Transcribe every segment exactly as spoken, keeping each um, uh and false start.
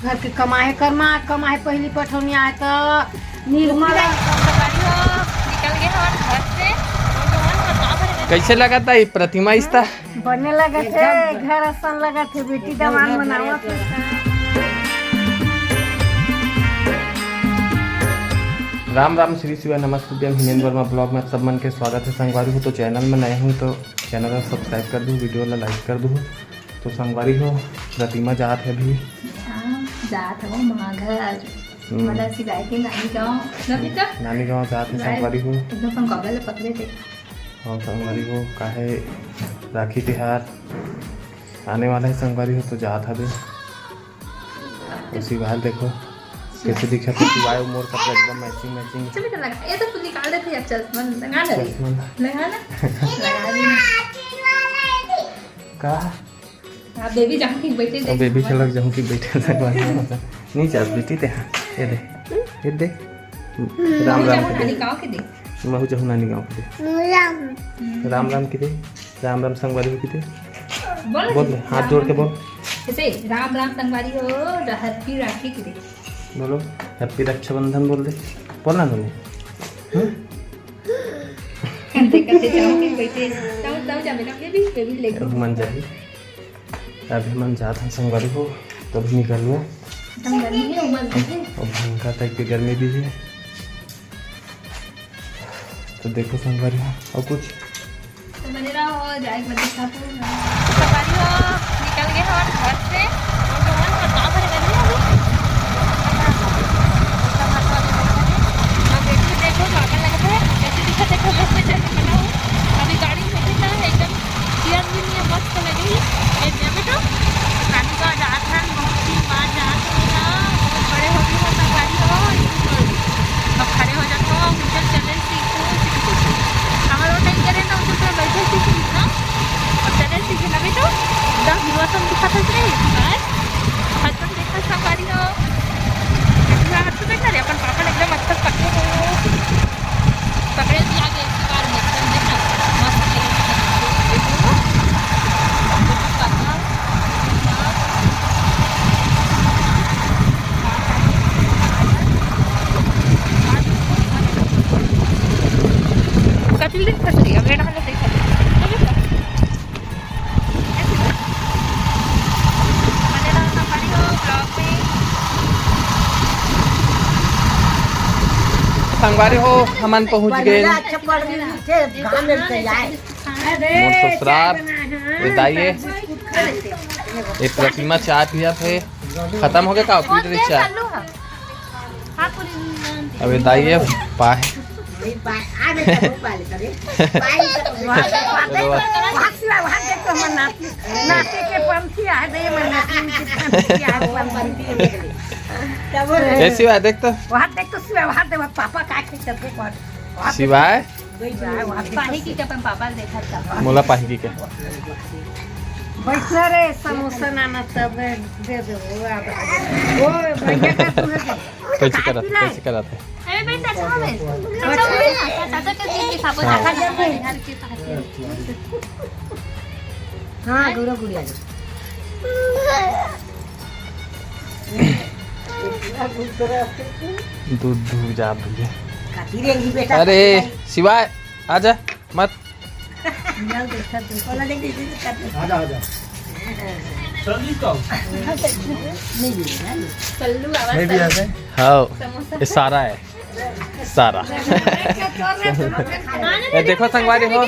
घर के कमाए कर मा, कमाए पहली पठौनी आए त निर्मला। निकल गए हमारे घर से। कइसे लगत हे प्रतिमा इस्ता? बने लगत हे, घर असन लगत हे, बेटी दमांद मनावत हे। राम राम, श्री शिवाय, नमस्तुभ्यम, हिमेंद्र वर्मा vlog में आप सब मन के स्वागत हे। संगवारी हो, तो channel में नए हो तो channel ला subscribe कर दू, video ला like कर दू। तो संगवारी हो, प्रतिमा जात हे अभी। हाँ, जात हो माँ घर। हम्म। मतलब सिवाय के नानी गाँव, ना बेटा? नानी गाँव जात हे संगवारी हो। एकदम अपन गॉगल पकड़े थे। और संगवारी हो, काहे राखी तिहार आने वाला हे संगवारी हो, तो जात हवे। तो शिवाय देखो कैसे दिखत हे, शिवाय अउ मोर कपड़ा एकदम matching matching। चल बेटा लगा, ये तो तू निकाल देते यार चश्मा, लगा ना रे। चश्मा। लगा ना। लगा दे। का? आप बेबी जहाँ की बैठे तो देख। बेबी खेलक जहाँ की बैठे संगवारी हो। नहीं चाहत बेटी ते, हाँ, ये दे, ये दे। राम राम के दे। नानी गाँव के दे। महू जहू नानी गाँव के दे। राम। राम राम के दे। राम राम संगवारी हो के दे। बोल बोल दे, दे, हाथ राम जोड़ के राम बोल। के। ऐसे, राम राम संगवारी हो, happy राखी के दे। बोलो, happy रक्षाबंधन बोल दे। बोल ना तूने। हम्म? करते करते जाओ के बैठे। जाओ, जाओ, जा बेटा, बेबी, बेबी लेके। अब मन जाही। अभी मन जात हन संगवारी हो, तब निकलूँ। एकदम गर्मी हे, उमस भी हे। अब भयंकर type के गर्मी भी हे। तो देखो संगवारी हो, अउ कुछ? तो बने रहो, जाए के बदे खाते हैं। संगवारी हो, निकल गए हमारे घर से। और तो मन का भरे गर्मी अभी। अब देखो, देखो, लागल लगे हे। ऐसे दिखा, देखो, बस में चढ़ के बना हूँ। अभी गाड़ी में बैठे ना, एकदम चेयर भी नहीं है, मस्त लगी। ए, जा बेटो, नानी गाँव जात हन, बहुत दिन बाद जात हन ना, बहुत बड़े हो गए हो, संगवारी हो, अब खड़े हो जात हो, उनके चले सीखो, सीखो। हमारे वो टाइम करे ना, उनके पूरा बैठे सीखो ना, अब चले सीखे ना बेटो, एकदम हीरो सब दिखाते थे, बस, हसबैंड देखो, संगवारी हो, पूरा हाथ से बैठना रे, अपन पापा ने एकदम अच्छा पकड़े हो। पकड़े दिया गया इसी बार में, एकदम देखना, मस्त कलर का देखो। कपिल देख सकते हैं, मेरा हालत देख सकते हैं। संगवारी हो, हमन पहुंच गए। अच्छा पढ़ लिखे, गाँव में चले आए। मोर ससुराल, ये दाई हे, ये प्रतिमा चाय पियत हे। खतम हो गए का? पी रही चाय। अबे दाई हे, पाए। ए शिवा, देख तो। वहाँ देख तो शिवा, वहाँ देख, पापा का खेत देख, वहाँ। शिवाय। पाही की के अपन पापा ल देखत का। मोला पाही की के। बैठना रे, समोसा नाना सब दे दे। वो अब, वो भैया का तू है। कैसे करत, कैसे करत हे? अरे बेटा, अच्छा हो बे। अच्छा हो बे। चाचा के दिन के खाबो, चाचा के खाबो। हाँ, गुरु गुड़िया जी। दूध धूप जा भैया। अरे शिवाय, आजा मत। आजा, आजा। सल्लू आवाज नहीं भी आते। हाँ, ये सारा है, सारा। ए, देखो संगवारी हो,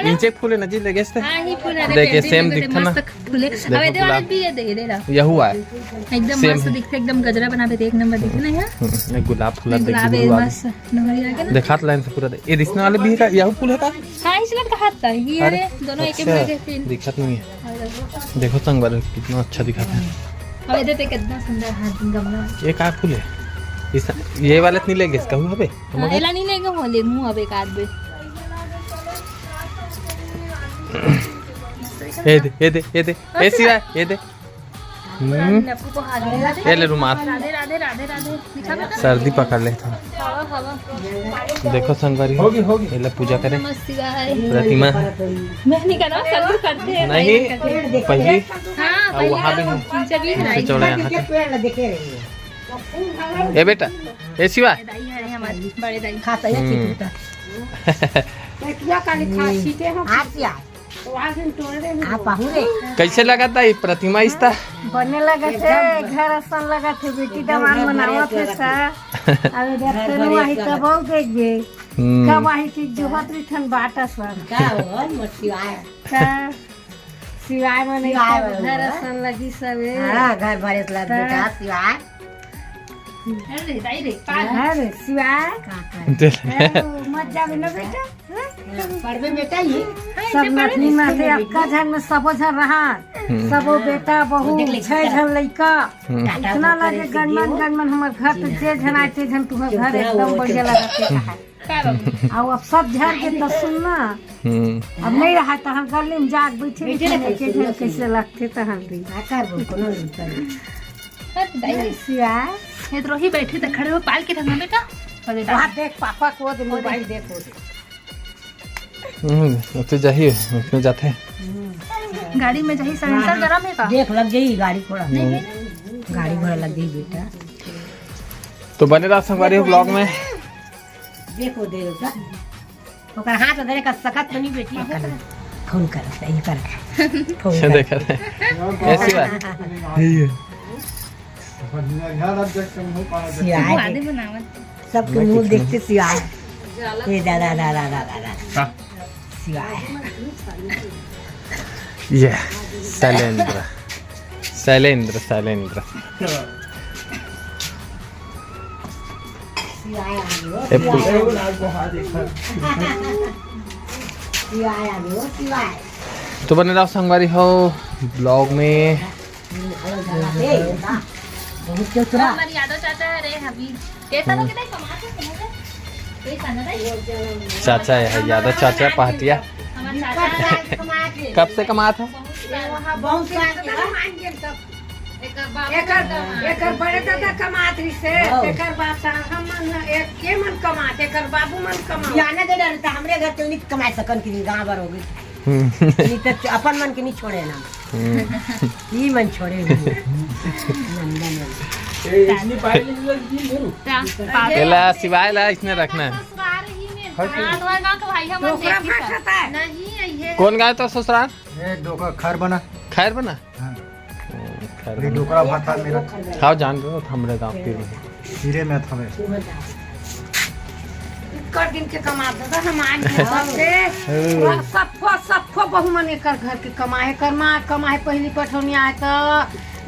नीचे फूले नजी लगे से। हाँ, ये फूल है, देखिए, देखिए, सेम देखिए, दिखता ना। मस्त फूले। देखो अब ये गुलाब। भी ये दे, ये दे रहा। यहू है। एकदम सेम मस्त है। दिखते, एकदम गजरा बनावे थे, एक नंबर दिखते ना यार। हम्म, ये गुलाब फूल गुलाब है, मस्त। नहरी आके ना। देखा तो लाइन से पूरा दे। ये रिश्ते वाले भी है का? यहू फूल है का? हाँ, इसलिए कहा था। ये अरे, अरे, दोनों एक ही अच्छा, बने थे। दिखत नहीं है। देखो संगवारी, कितना अच्छा दिखत है। अब इधर देख, कितना सुंदर हाथ गमला। ये का फूल है? इस, ये वाला तो नहीं लेंगे, इसका हुआ बे? हाँ, एला नहीं लेंगे, हो ले मुंह अब एक आध बे। ये दे, ये दे, ये दे। ए शिवा, ये दे। हम्म। नपू को हाथ में। ए ले रुमाल। राधे, राधे, राधे, राधे। मीठा बेटा। सर्दी पकड़ ले था। खावा, खावा। देखो संगवारी हो, होगी, होगी। एला पूजा करे। नमः शिवाय। प्रतिमा। मैं नहीं करना, सब लोग करते हैं, नहीं, नहीं करते। पहली। हाँ, अब पहले वहाँ भी हम। चलिए, से चढ़े यहाँ के। पेड़ लगे रहिए। ए बेटा, ए शिवा। दाई है हमारी, बड़े दाई। खाता है हम्म। चिकन का। तो क्या काली खा सीटे हम। आज क्या? तो आज हम तोड़ रहे हैं। आप आहू रे। कैसे लगा था ये प्रतिमा इस्ता? बने लगा थे, एकदम। घर असन लगा थे, बेटी घर दमाद घर मनावत भरे थे लगा सा। थे। अब इधर घर से भरे वही लगा तब थे। देख बे। हम्म। कब वही चीज जो हत रही थन बाटा सन। का हो, मोर शिवाय। का? शिवाय मने शिवाय सब बोलो। घर असन लगी सबे। हाँ, घर भरे से लग हाँ। बेटा, शिवाय। अरे, दाई रे, पाल। अरे, शिवाय। का करे? अरे, मत जावे ना बेटा। हाँ? पढ़बे बेटा ये। सब नतनी माथे अक्का झन में सबो झन रहा। हम्म। सबो बेटा, बहू, देख ले, छह झन लइका। हम्म। इतना लगे गनमन, गनमन हमर घर पे जे झन आए, ते झन तुम्हार घर एकदम बढ़िया लगा के रहा। का बाबू? अब, अब सब झर के तो सुन ना। हम्म। अब नहीं रहा तो हम गली में जाके बैठे बैठे बैठे रहे, के घर कैसे लगते तो हम भी। का करबो, कोनो नहीं करबो। हट, दाई। नहीं, सिया। ये तो रोही बैठे तो खड़े हो, पाल के रखना बेटा। अरे वहाँ दाई। देख, पापा को दे, वो मोबाइल देख। देख, वो देख। हम्म, उठे जाही, उठे जाथे। गाड़ी में जाही, silencer गरम है का? देख, लग गई गाड़ी घोड़ा। नहीं, नहीं, नहीं। गाड़ी घोड़ा लग गई बेटा। तो बने रहा संगवारी vlog में। देखो, देखो, का? ओकर हाथ धरे का सकत तो नहीं बेटी। कर, फोन कर, ये कर। फोन से कर। देखा था। ऐसी बात। यही है। सियाए आदि के। बनावत। सबके मुंह देखते सियाए। ये दादा, दादा, दादा, दादा। हाँ। सियाए। ये शैलेंद्र, शैलेंद्र, शैलेंद्र। ए, फूल। तो बने रहो संगवारी हो vlog में। बहुत क्यों तुरा? हमारे यादव चाचा है रे, अभी कैसा लोग इधर कमाते हैं, समझ है? कोई खाना नहीं? चाचा है, यादव चाचा पहाटिया। हमारे चाचा है। कब से कमात है? बहुत साल। बहुत साल के बाद। एकर बाबू एकर, मन कमात। एकर बड़े दादा कमात रही से, हाँ। एकर बाप सा-, हम मन, एक के मन कमात, एकर बाबू मन कमात। जाने दे डर, त हमरे घर तो नहीं कमाए सकन कि गाँव भर हो गई। हम्म। नहीं तो अपन मन के नहीं छोड़े ना। हम्म। ई मन छोड़े नहीं। नंदन मन। ए, इतनी पाई नहीं लगी, नहीं भरू। एला सिवाय ला इसने रखना है। ससुराल ही में। हाँ, तो है ना, तो भाई हम डोकरा देखी भाषा था। नहीं, ये कौन गाँव तो ससुराल? ये डोकरा खैर बना। खैर बना? हाँ। हम्म, खैर ये बना। डोकरा भाषा मेरा। हाँ, जान रहे हो, हमरे गाँव के में। हीरे में था मैं। कर दिन के कमा दादा, हम आन के सबसे। हाँ। सफो, सफो बहु मन एकर घर के कमाए, कर माँ कमाए, पहली पठौनी आए तो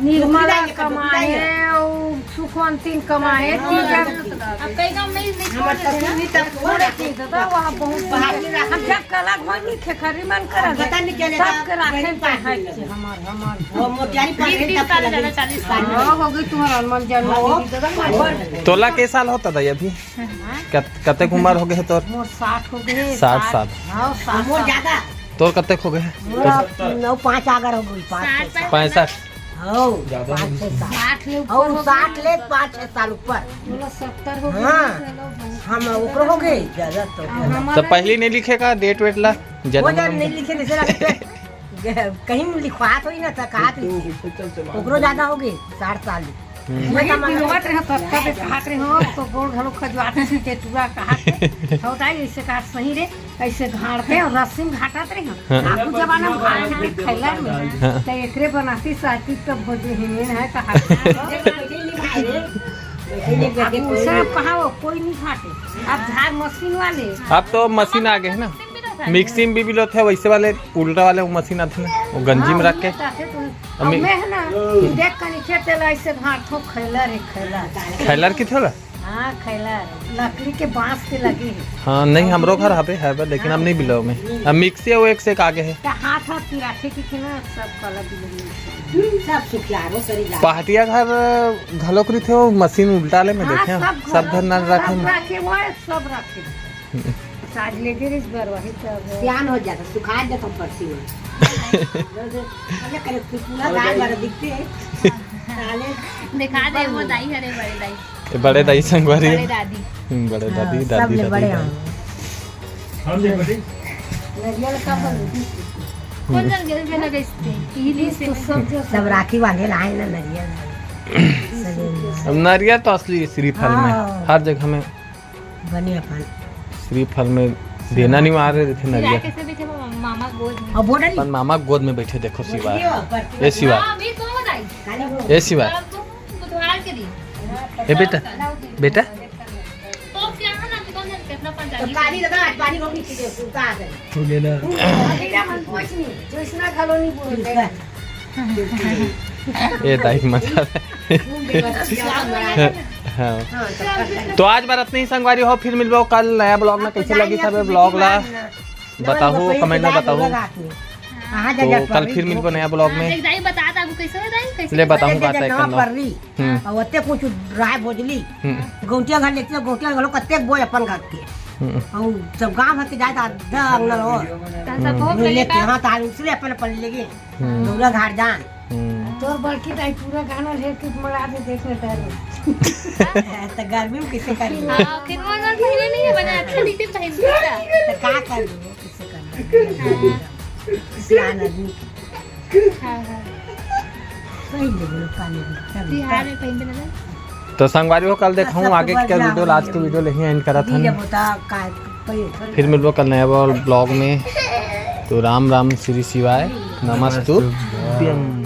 निर्मला कमाए, और सुखवंतीन कमाए, तीजन। अब कई गाँव में नहीं छोड़ देते ना। थोड़े चीज दादा, वहाँ बहुत बाहर में रखा। हम जब कला घोर नहीं थे, खरी मन कर पता नहीं चले सबके राखे तो है। हमार, हमार। वो मोतियारी पानी तीस साल ज्यादा, चालीस साल। हाँ, हो गई तुम्हारा हनुमान जन्म हाँ, हो। दीदी दादा। तोला के साल होता था अभी? हाँ। कत-, कतेक उम्र हो गए तोर? मोर साठ हो गए, साठ साठ। साल। हाँ, साठ मोर साल। ज्यादा। तोर कतेक हो गए? मोर अब नौ पाँच आगर हो गई, पाँच छः साल। पैंसठ। हाँ, ज्यादा पाँच हो छः गई। साल। साठ ले ऊपर और हो साठ गए। ले पाँच छः साल ऊपर। बोला सत्तर हो गए, हाँ। चलो, बहुत हम ज्यादा ओकरो हो गए, ज्यादा तो। अब हमारा तो पहले नहीं लिखेगा डेट वेट ला? वो जन्म जब नहीं लिखे, जैसे लगते कहीं में लिखवात होई ना, त कहत रही। ओकरो ज्यादा हो गई, साठ साल। हम्म। वही पिलवत रहे, तब तब कहत रहे हो, तो गोड़ घलो खजुआत रहे, टेटुआ कहत रहे। होता है, ऐसे कहत सही रे, ऐसे घाड़ते और रस्सी में घाटत रहे हो। हाँ। आपको जमाना में घाट के खैला में, हाँ। तो एकरे बनाती साथी तब बजे हिमेन है, कहत रहे। अब उसे कहा वो कोई नहीं घाटे। अब झाड़ मशीन वाले। अब तो मशीन आ गए है ना। मिक्सी में भी बिलोत है, वैसे वाले उल्टा वाले वो मशीन आते ना, वो गंजी में हाँ, रख के। उल्टा आते तो। अब अब मैं है ना, देख कर नीचे तेला ऐसे भाग ठो खैला रे खैला। खैलर की थोड़ा? हाँ, खैला। लकड़ी के बांस के लगे है। हाँ, नहीं, हमरो घर हबे, हबे, लेकिन अब नहीं बिलो में। अब मिक्सी वो एक से एक आगे है। तो हाथ हाथ पिराठे की थी ना, सब कला बिलो में। सब सुखियारो करी जा। पहाटिया घर घलोक रहिथे, वो मशीन उल्टा ले में हाँ, देखे, सब सब घर घर ना रखे। सब रखे वो है, सब रखे। साज लेके रिस बर वही सब है। सियान हो जाता, सुखा जाता परसी में। अरे करे, तू पूरा गाय बार दिखते हैं। दिखा दे, वो दाई हरे, बड़े दाई। ये बड़े दाई संगवारी। बड़े दादी। हम्म, बड़े दादी, हाँ, दादी, सब ले दादी, बड़े दादी। हम कौन जन गेल में लगे इसके? इही से। सब राखी बांधे ला आए ना नरियर। अब नरियर तो असली श्रीफल में, हाँ। हर जगह में बने अपन। श्रीफल में देना नहीं मार रहे थे नरियर। कैसे बैठे मामा गोद में? अब बोला नहीं। अपन मामा गोद में बैठे, देखो शिवा। ये शिवा। हाँ, अभी तो बताई। ये शिवा। बुधवार के दिन। ए बेटा, बेटा। तो क्या है ना, तो कौन जाने कितना पंचायत। तो काली लगा, आज पानी रोटी पी के सुता है। तू ले ना। अरे, हम कुछ नहीं, कृष्णा कॉलोनी बोल रहे हैं। ए दाई मजा। हाँ। तो आज बर अतने ही संगवारी हो, फिर मिलबो कल नया ब्लॉग में। कैसे लगी सब ब्लॉग ला बताहू, कमेंट में बताहू। तो कल फिर मिलबो नया ब्लॉग में। एक दाई बता दा, वो कैसे हो दाई, कैसे ले बताहू, बात है कल। हम्म। और ओते कुछ राय बोझली। हम्म। गौंटिया घर लेती है, गौंटिया घर कत्ते बोझ अपन घर के। हम्म। और सब गांव भर के जाए तो आधा अंगना हो। तहन सब बहुत मिले लगे के का? हाँ, तार उसले अपन अपन लेगे। हम्म। दौरा घर जान। हम्म। तोर बड़की दाई पूरा गाना ढेर के मरा दे, देख ले तारे। तो गर्मी में कैसे करी? हाँ, फिर वो अगर पहले नहीं है बना, अच्छा नहीं पहन के। तो का करी? हाँ। सियान आदमी। हाँ, हाँ। पहन ले बोलो, काले बोलो, सब बिहार में पहन के लगा। तो संगवारी हो, कल देखाऊँ आगे के वीडियो, आज के वीडियो ले ही एंड करत हन। फिर मिलबो कल नया ब्लॉग में। तो राम राम, श्री शिवाय, नमस्तुभ्यम।